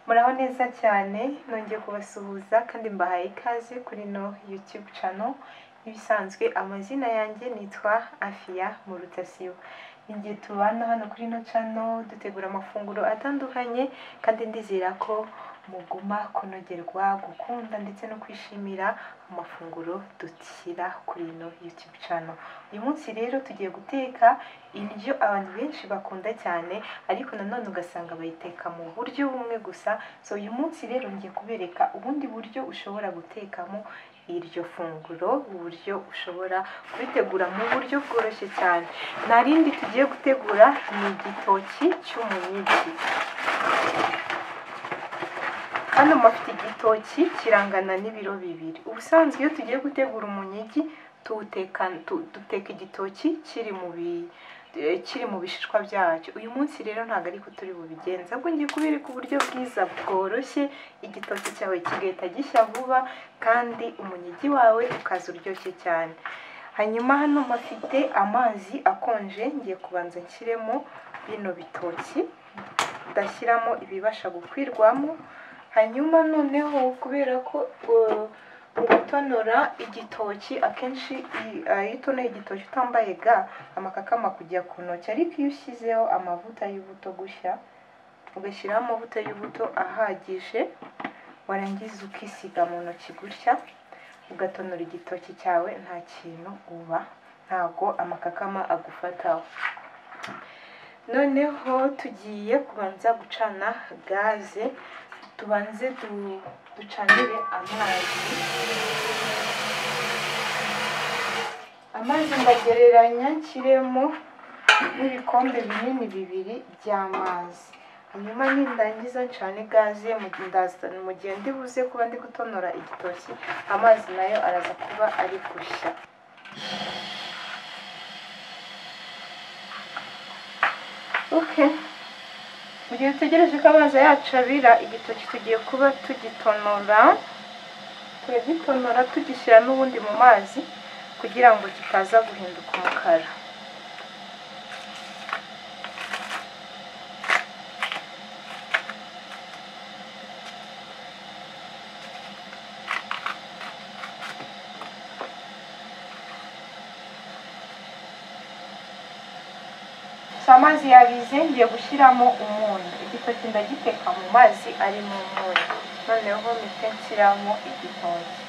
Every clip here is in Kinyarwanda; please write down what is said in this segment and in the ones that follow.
Muraho neza cyane, nongeye kubasuhuza kandi mbahaye ikaze kuri no YouTube channel. Ibisanzwe amazina yanjye nitwa Afia Murutasiyo. Ninjye tubana hano kuri no channel dutegura amafunguro atandukanye, kandi ndizera ko muguma kunogerwa, gukunda ndetse no kwishimira amafunguro dushyira kuri ino YouTube channel. Uyu munsi rero tugiye guteka indyo abantu benshi bakunda cyane, ariko nanone ugasanga bayiteka mu buryo bumwe gusa. So uyu munsi rero ngiye kubereka ubundi buryo ushobora gutekamo iryo funguro, uburyo ushobora kuritegura mu buryo bworoshye cyane. Nta rindi tugiye gutegura, ni igitoki cy'umunyigi. Hano mafite igitoki kirangana n'ibiro 2. Ubusanzwe iyo tugiye gutegura umunyigi duteka igitoki kiri mu bishishwa byacyo. Uyu munsi rero ntabwo ariko turi bubigenza, ahubwo ngiye kubereka uburyo bwiza bworoshye igitoki cyawe kigahita gishya vuba kandi umunyigi wawe ukaza uryoshye cyane. Hanyuma hano mafite amazi akonje, ngiye kubanza nshyiremo bino bitoki, ndashyiramo ibibasha gukwirwamo. Hanyuma noneho kubera ko mu gutonora igitoki akenshi iyo utonoye igitoki utambaye ga amakakama kujya ku ntoki, ariko iyo ushyizeho amavuta y'ubuto gushya, ugashyiraho amavuta y'ubuto ahagije, warangiza ukisiga mu ntoki gutya, ugatonora igitoki cyawe nta kintu uba, ntago amakakama agufataho. Noneho tugiye kubanza gucana gaze, tubanze ducanire amazi. Amazi ndagereranya nshyiremo n'ibikombe binini 2 by'amazi. Hanyuma nindangiza ncane gaze, mu gihe ndi buze kuba ndi gutonora igitoki, amazi nayo araza kuba ari gushya. Okay. Mu gihe dutegereje ko amazi yacu abira, igitoki tugiye kuba tugitonora, turagitonora tugishyira n'ubundi mu mazi kugira ngo kitaza guhinduka umukara. Amazi yabize, ngiye gushyiramo umunyu. Igitoki ndagiteka mu mazi arimo umunyu, noneho mpite nshyiramo igitoki.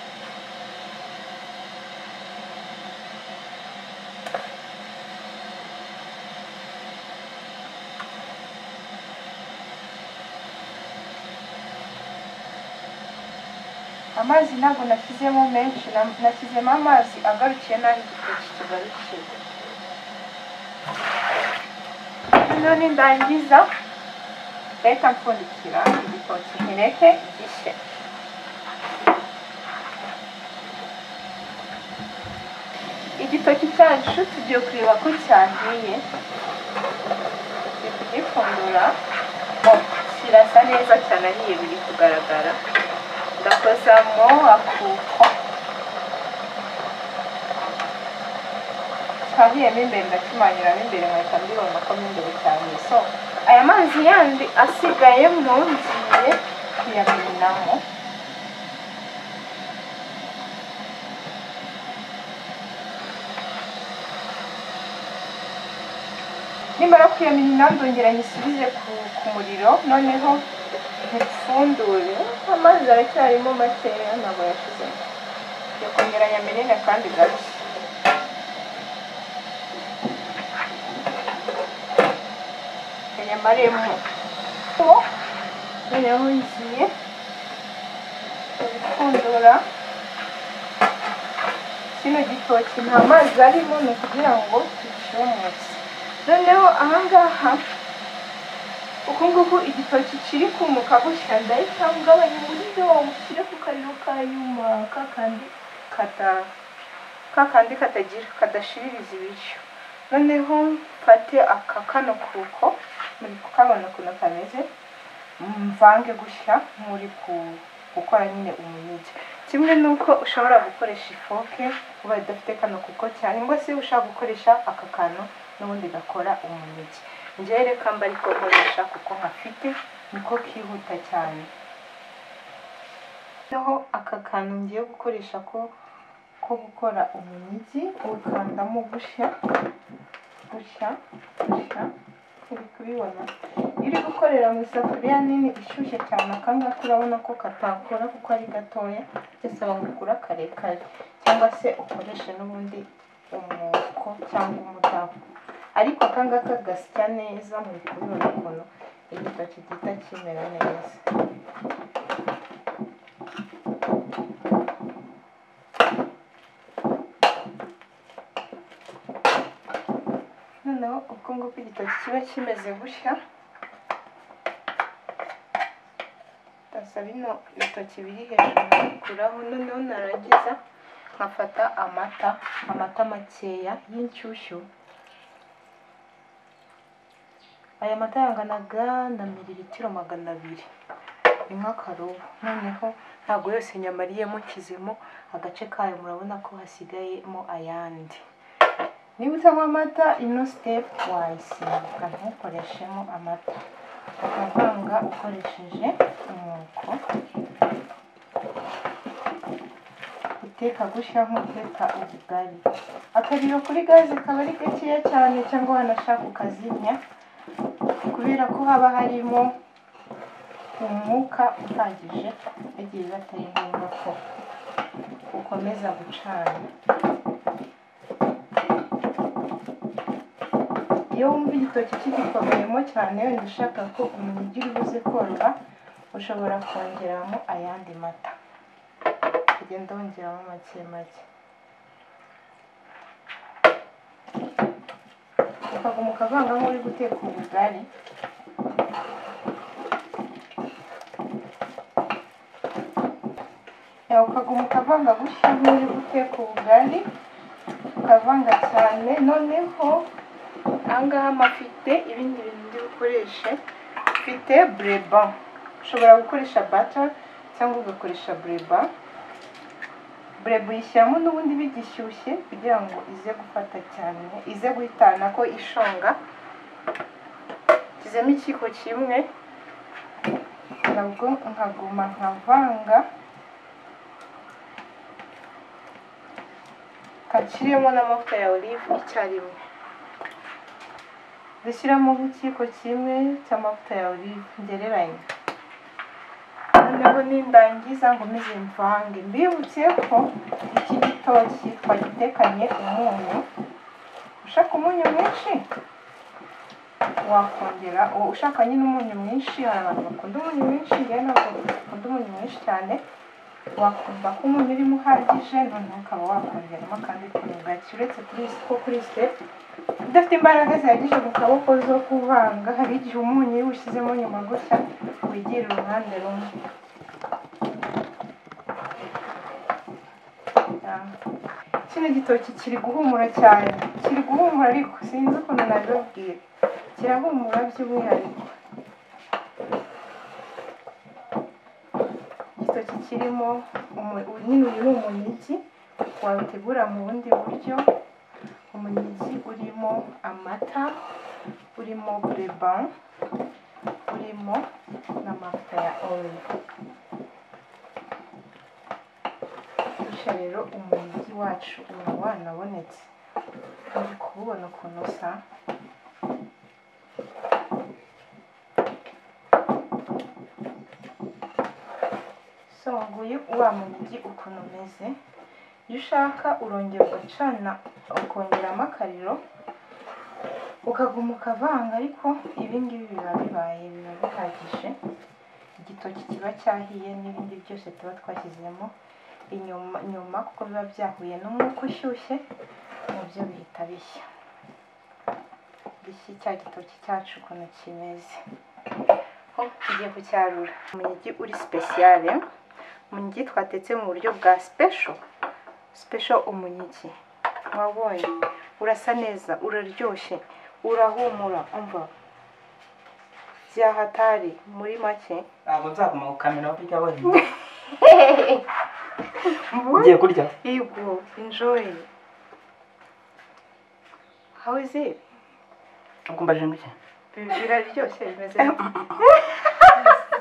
Amazi ntabwo nashyizemo menshi, nashyizemo amazi agarukiye n'aho igitoki kigarukiye. None ndangiza ndahita mpfundikira igitoki nkireke gishye. Igitoki cyacu tugiye kureba ko cyahiye, turi kugipfundura, kirasa neza cyane, ahiye biri kugaragara. Ndakozamo akuko cyahiyemo imbere, ndakimanyuramo imbere nkahita mbibona ko mo imbere cyane. So aya mazi yandi asigayemo ngiye kuyamenamo. Nimara kuyamena ndongera nyisubize ku muriro, noneho mpfundure. Amazi aracyarimo makeya ntabwo yashizemo, ngiye kongera nyamenene kandi gake. Nyamaremo, noneho ngiye gupfundura kino gitoki, nta mazi arimo, ni ukugira ngo tucyumutse. Noneho ahangaha uku nguku igitoki kiri kumuka gutya, ndahita ngabanya umuriro mushyire ku kariro ka nyuma, kakandi katagira kadashiririza ibiryo. Noneho mfate aka kano kuko muri kukabona ukuntu kameze, mvange gutya muri gukora nyine umunyigi. Kimwe nuko ushobora gukoresha ifoke ubaye udafite kano kuko, cyangwa se ushaka gukoresha aka kantu n'ubundi gakora umunyigi. Njyewe reka mba ariko nkoresha kuko nkafite, Niko kihuta cyane. Noneho aka kantu ngiye gukoresha ko gukora umunyigi, ukandamo gushya gushya gushya, uri kubibona. Iyo uri gukorera mu isafuriya nini ishyushye cyane, aka ngaka urabona ko katakora kuko ari gatoya, bisaba ngo ugure akarekare cyangwa se ukoreshe n'ubundi umwuko cyangwa umudaho. Ariko aka ngaka gasya neza, muri kubibona ukuntu igitoki gihita kimera neza. Noneho ubwo ngubwo igitoki kiba kimeze gutya, ndasa bino bitoki biri hejuru nkabikuraho. Noneho narangiza nkafata amata makeya y'inshyushyu. Aya mata yanganaga na mililitiro 200, ni nk'akarobo. Noneho ntabwo yose nyamariyemo, nshyizemo agace kayo, murabona ko hasigayemo ayandi. Niba utanywa amata, ino step wayisimbuka ntukoreshemo amata, ukavanga ukoresheje umwuko. Uteka gutya nk'uteka ubugari. Akariro kuri gaze kaba ari gakeya cyane, cyangwa wanashaka ukazimya, kubera ko haba harimo umwuka uhagije, igihe batari ngombwa ko ukomeza gucana. Iyo wumva igitoki kigikomeyemo cyane, wenda ushaka ko umunyigi uri buze koroha, ushobora kongeramo ayandi mata, ugenda wongeramo make make, ukaguma ukavanga nk'uri guteka ubugari. Ukaguma ukavanga gutya nk'uri guteka ubugari, ukavanga cyane. Noneho aha ngaha mfite ibindi bintu ndi bukoreshe, mfite bureba. Ushobora gukoresha butter cyangwa ugakoresha bureba. Bureba uyishyiramo n'ubundi bigishyushye kugira ngo ize gufata cyane, ize guhitana ko ishonga. Nshyizemo ikiyiko kimwe, nabwo nkaguma nkavanga, kaciremo n'amavuta ya olive icyarimwe. Dushyiramo nk'ikiyiko kimwe cy'amavuta ya olive ngereranya. Noneho nindangiza nkomeze mvange. Mbibutse ko iki gitoki twagitekanye umunyu. Ushaka umunyu mwinshi wakongera, ushaka nyine umunyu mwinshi, hari abantu bakunda umunyu mwinshi, njyewe ntabwo bakunda umunyu mwinshi cyane. Wakumva ko umunyu urimo uhagije, noneho ukaba wakongeramo akandi kuntu gake. Uretse ko kuri step udafite imbaraga zihagije mu kaboko zo kuvanga, hari igihe umunyu iyo ushyizemo nyuma gutya wigira uruhande rumwe. Kino gitoki kiri guhumura cyane, kiri guhumura ariko sinzi ukuntu nabibabwira, kirahumura by'umwihariko. Igitoki kirimo nyine uyu ni umunyigi, wabitegura mu bundi buryo. Umunyigi urimo amata, urimo bureba, urimo n'amavuta ya olive. Bityo rero umunyigi wacu uba wanabonetse, uri kuwubona ukuntu usa. So nguyu wa munyigi ukuntu umeze. Iyo ushaka urongera ugacana, ukongeramo akariro, ukaguma ukavanga, ariko ibi ngibi biba bibaye, biba bihagije. Igitoki kiba cyahiye n'ibindi byose tuba twashyizemo inyuma nyuma, kuko biba byahuye n'umwuka ushyushye, nabyo bihita bishya. Bishya cya gitoki cyacu ukuntu kimeze. Tugiye kucyarura. Umunyigi uri spesiyale, umunyigi twatetse mu buryo bwa special. Special umunyigi wabonye urasa neza, uraryoshye, urahumura, umva byahatari muri make. Ntabwo nzaguma gukamera burya wenyine. Ugiye kurya? Yego, enjoy. How is it? Ukumbajije ngo iki? Biraryoshye, bimeze.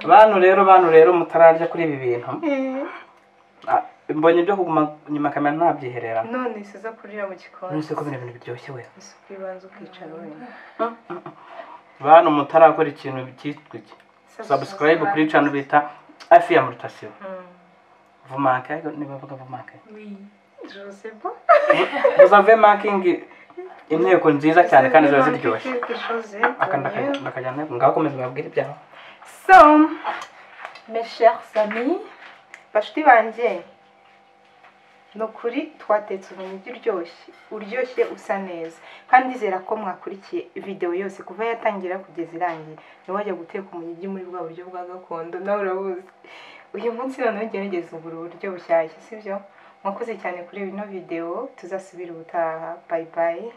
Bantu rero mutararya kuri ibi bintu. Ah, mbonye ibyo kuguma nyuma kamera ntabyiherera. None si uza kurira mu gikoni? None se ko bino bintu biryoshye we? Isuku ibanza ukicara wenyine. Bantu mutarakora ikintu cyitwa iki, subscribe kuri channel bita Afi ya Mutation. Vous manquez, niba bavuga vous manquez. Oui. Je sais pas. Vous avez manqué inteko nziza cyane kandi ziba ziryoshye. Quelque chose. Aka ndakajyana ngaho, komeza babwire ibyawe. So, mes chers amis, bashuti banjye, ni ukuri twatetse umunyigi uryoshye, uryoshye, usa neza, kandi ndizera ko mwakurikiye videwo yose kuva yatangira kugeza irangiye. Ntiwajya guteka umunyigi muri bwa buryo bwa gakondo, nawe urabuzi. Uyu munsi noneho ugerageza ubwo buryo bushyashya, sibyo? Mwakoze cyane kuri ino videwo, tuzasubira ubutaha. Bye bye.